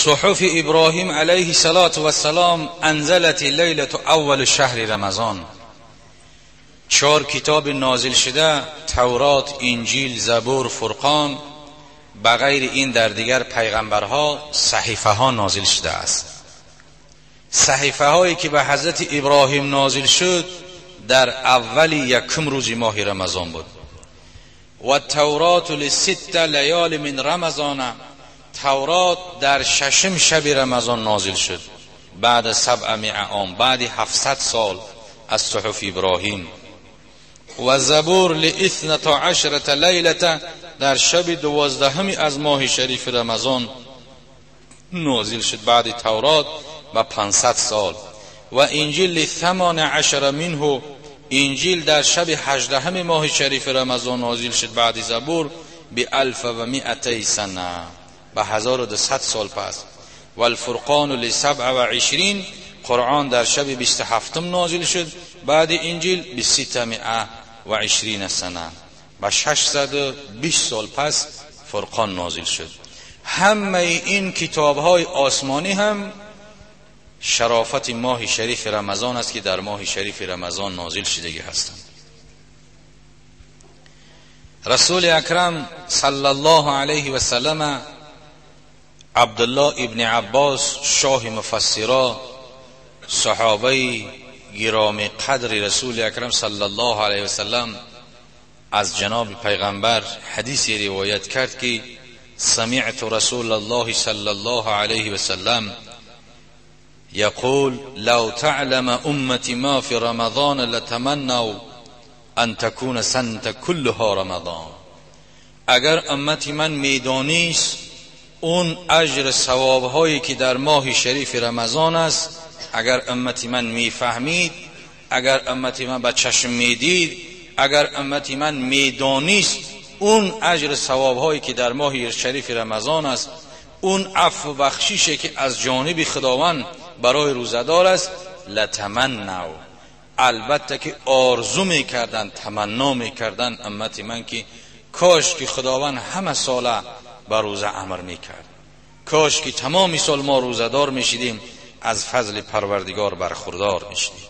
صحف ابراهیم علیه الصلاة والسلام انزلت لیلة اول شهر رمضان. 4 کتاب نازل شده، تورات، انجیل، زبور، فرقان، بغیر این در دیگر پیغمبرها صحیفه ها نازل شده است. صحیفه هایی که به حضرت ابراهیم نازل شد در اول یکم روز ماه رمضان بود. و تورات لست لیال من رمضان، تورات در ششم شب رمضان نازل شد بعد 700 عام، بعد 700 سال از صحف ابراهیم. و زبور ل12 لیلة، در شب 12 از ماه شریف رمضان نازل شد بعد تورات و 500 سال. و انجیل ل18 منه، انجیل در شب 18 ماه شریف رمضان نازل شد بعد زبور به 1200 سنه، به 1200 سال پس. و الفرقان ل27، قرآن در شب 27 نازل شد بعد انجیل به 620 سنه، به 620 سال پس فرقان نازل شد. همه این کتاب های آسمانی هم شرافت ماه شریف رمضان است که در ماه شریف رمضان نازل شدگی هستند. رسول اکرم صلی الله علیه و سلم، عبدالله ابن عباس شاه مفسرا، صحابه گرامی قدر رسول اکرم صلی الله علیه و سلم، از جناب پیغمبر حدیثی روایت کرد که سمعت رسول الله صلی الله علیه و سلم يقول لو تعلم امتی ما في رمضان لتمنوا ان تكون سنة كلها رمضان. اگر امتی من میدانیست اون اجر ثواب هایی که در ماه شریف رمضان است، اگر امتی من میفهمید، اگر امتی من به چشم میدید، اگر امتی من میدانیست اون اجر ثواب هایی که در ماه شریف رمضان است، اون عفو و بخشیشه که از جانب خداوند برای روزه‌دار است، لتمنوا، البته که آرزو میکردن، تمنا میکردن امت من که کاش که خداوند همه ساله به روزه امر میکرد، کاش که تمام سال ما روزه‌دار میشدیم، از فضل پروردگار برخوردار میشدیم.